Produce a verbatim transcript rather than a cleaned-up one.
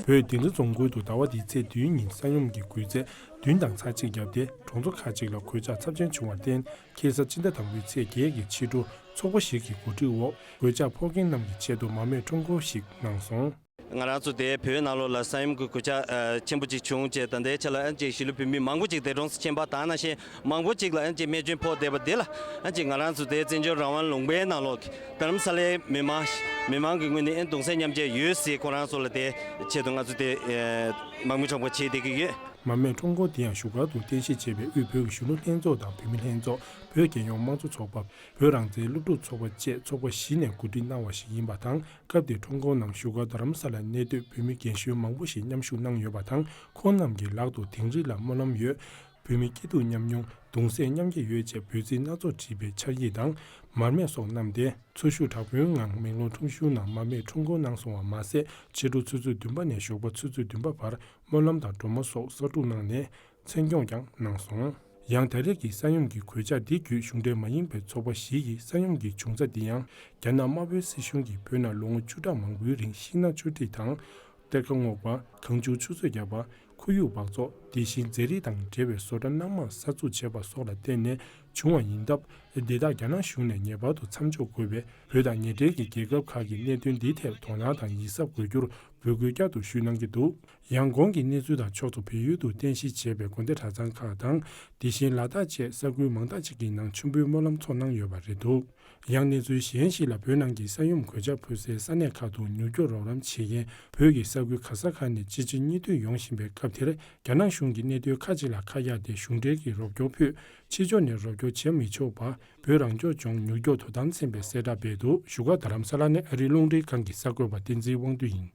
བོད་དིང་རི་རྫོང་ཁུལ་དུ་ཟླ་བ་འདིའི་ཚེས་བདུན་ཉིན་ས་ཡོམ་གྱི་འགུལ་ཚད་བདུན་དང་ཚེག་གཅིག་བརྒྱབ་སྟེ། གྲོང་ཚོ་ཁག་ཅིག་ལ་གོད་ཆག་ཚབས་ཆེན་བྱུང་བར་བརྟེན། ཁ་སང་སྤྱི་ཟླ་དང་པོའི་ཚེས་བརྒྱད་ཀྱི་ཕྱི་དྲོ་ཚོགས་པ་ཞིག་གི་གོ་སྒྲིག་འོག་གོད་ཆག་ཕོག་མཁན་རྣམས་ཀྱི་ཆེད་དུ་མར་མེ་ཁྲོམ་སྐོར་ཞིག་གནང་སོང་། ང་རང་ཚོ་དེ་བོད་ནང་ལོགས་ལ་ས་ཡོམ་གྱི་གོད་ཆག་ཨ་ཆེན་པོ་ཅིག་བྱུང་བྱས། ད་ལྟའི་ཆ་ལ་ཨ་ཅེ་གཞིས་ལུས་བོད་མི་མང་པོ་ཅིག་འདས་གྲོངས་སུ་ཕྱིན་པ་དང་ནང་བཞིན་མང་པོ་ཅིག་ལ་ཨ་ཅེ་རྨས་སྐྱོན་ཕོག་བསྡད་པ་དེ་ལ། ཨ་ཅེ་ང་རང་ཚོ་དེ་བཙན་བྱོལ་རང་དབང་ལུང་པའི་ནང་ལོགས་རྡ་རམ་ས་ལའི་མི་མང་མི་མང་གི་ངོས་ནས་ཨ་གདུང་སེམས་མཉམ་སྐྱེད་ཡོད་ཟེར། ཁོ་རང་ཚོ་ལ་དེ་ཆེད་དུ་ང་ཚོ་དེ་ཨ་མར་མེ་ཁྲོམ་སྐོར་བྱེད་བསྡད་ཀྱི་ཡོད། མར་མེ་ཁྲོམ་སྐོར་དེ་ཡང་བཞུགས་སྒར་དུ་རྟེན་གཞི་བྱས་པའི་དབུས་བོད་ཀྱི་གཞོན་ནུ་ལྷན་ཚོགས་དང་བུད་མེད་ལྷན་ཚོགས། བོད་རྒྱལ་ཡོངས་དམངས་གཙོ་ཚོགས་པ། བོད་རང་བཙན་སློབ་ཕྲུག་ཚོགས་པ་བཅས་ཚོགས་པ་བཞི་ནས་གོ་སྒྲིག་གནང་བ་ཞིག་ཡིན་པ་དང་། སྐབས་དེའི་ཁྲོམ་སྐོར་ནང་བཞུགས་སྒར་རྡ་རམ་ས་ལར་གནས་སྡོད་བོད་མི་རྒན་གཞོན་མང་པོ་ཞིག་མཉམ་ཞུགས་གནང་ཡོད་པ་དང་། ཁོང་རྣམས་ཀྱི་ལག་ཏུ་དིང་རི་ལ་སྨོན་ལམ་ཡོད། བོད་མི་སྐྱིད་སྡུག་མཉམ་མྱོང་། གདུང་སེམས་མཉམ་སྐྱེད་ཡོད་ཅེས་འབོད་ཚིག་སྣ་ཚོགས་བྲིས་པའི་ཕྱག་ཡིག་དང་མར་མེ་སོགས་བསྣམས་ཏེ། འཚོ་བཞུགས་དྲག་པོའི་ངང་མེག་ལོང་ཁྲོམ་གཞུང་ནང་མར་མེ་ཁྲོམ་སྐོར་གནང་སོང་བ་མ་ཟད། ཕྱི་དྲོ་ཆུ་ཚོད་བདུན་པ་ནས་ཞོགས་པ་ཆུ་ཚོད་བདུན་པ་བར་སྨོན་ལམ་དང་སྒྲོལ་མ་སོགས་གསོག་སྒྲུབ་གནང་ནས་མཚན་སྐྱོང་ཀྱང་གནང་སོང་། ཡང་ད་རེས་ཀྱི་ས་ཡོམ་གྱི་གོད་ཆག་འདི་བརྒྱུད་གཞུང་འབྲེལ་མ་ཡིན་པའི་ཚོགས་པ་ཞིག་གིས་ས་ཡོམ་གྱི་བྱུང་རྩ་འདི་ཡང་རྒྱ་ནག་དམར་པོའི་སྲིད་གཞུང་གིས་བོད་ནང་ལོ་ངོ་བཅུ་ཕྲག་མང་པོའི་རིང་ཤིང་ནགས་གཅོད་འབྲེག་དང་། གཏེར་ཁ་སྔོག་པ། གངས་ཆུར་ཆུ་མཛོད་བརྒྱབ་པ། ཁོར་ཡུག་འབག་བཙོག་དེ་བཞིན་རྫས་རིགས་དང་འབྲེལ་བའི་བཟོ་གྲྭ་སྣ་མང་གསར་འཛུགས་བྱས་པ་སོགས་ལ་བརྟེན་ནས་བྱུང་བ་ཡིན་སྟབས། འདི་དག་རྒྱ་ནག་གཞུང་ནས་ངེས་པར་དུ་མཚམས་འཇོག་དགོས་པས། བོད་དང་ཉེ་འབྲེལ་གྱི་རྒྱལ་ཁབ་ཁག་གིས་གནད་དོན་འདིའི་ཐད་དོ་སྣང་དང་ཡིད་གཟབ་དགོས་རྒྱུར་འབོད་སྐུལ་བསྐྱར་དུ་ཞུས་གནང་གི་འདུག། ཡང་། གོང་གི་གནས་ཚུལ་དང་ཕྱོགས་མཚུངས་བལ་ཡུལ་དུ་རྟེན་གཞི་བྱས་པའི་དགོན་སྡེ་གྲྭ་ཚང་ཁག་དང་། དེ་བཞིན་ལ་དྭགས་བཅས་ས་ཁུལ་མང་དག་ཅིག་གི་ནང་མཆོད་འབུལ་སྨོན་ལམ་འཚོགས་གནང་ཡོད་པ་རེད་འདུག། ཡང་། གནས་ཚུལ་གཞན་ཞིག་ལ། བོད་ནང་གི་ས་ཡོམ་གོད་ཆག་ཕོག་སའི་ས་གནས་ཁག་ཏུ་མྱུར་སྐྱོབ་རོགས་རམ་བྱེད་མཁན་བོད་ཀྱི་ས་ཁུལ་ག་ས་ག་ནས་ཅི་ཆེ་གཉིས་འདུས་ཡོང་བཞིན་པའི་སྐབས་དེར། རྒྱ་ནག་གཞུང་གིས་གནད་དོན་ཁག་ཅིག་ལ་ཁ་གཡར་ཏེ་གཞུང་འབྲེལ་གྱི་རོགས་སྐྱོར་ཕུད། ཕྱི་ཕྱོགས་ནས་རོགས་སྐྱོར་བྱེད་མི་ཆོག་པ། བོད་རང་སྐྱོང་ལྗོངས་མྱུར་སྐྱོབ་དོ་དམ་ཚན་པས་གསལ་བསྒྲགས་སྤེལ་འདུག། བཞུགས་སྒར་རྡ་རམ་ས་ལ་ནས་ཨ་རིའི་རླུང་འཕྲིན་ཁང་གི་གསར་འགོད་པ་བསྟན་འཛིན་དབང་འདུས་ཡིན།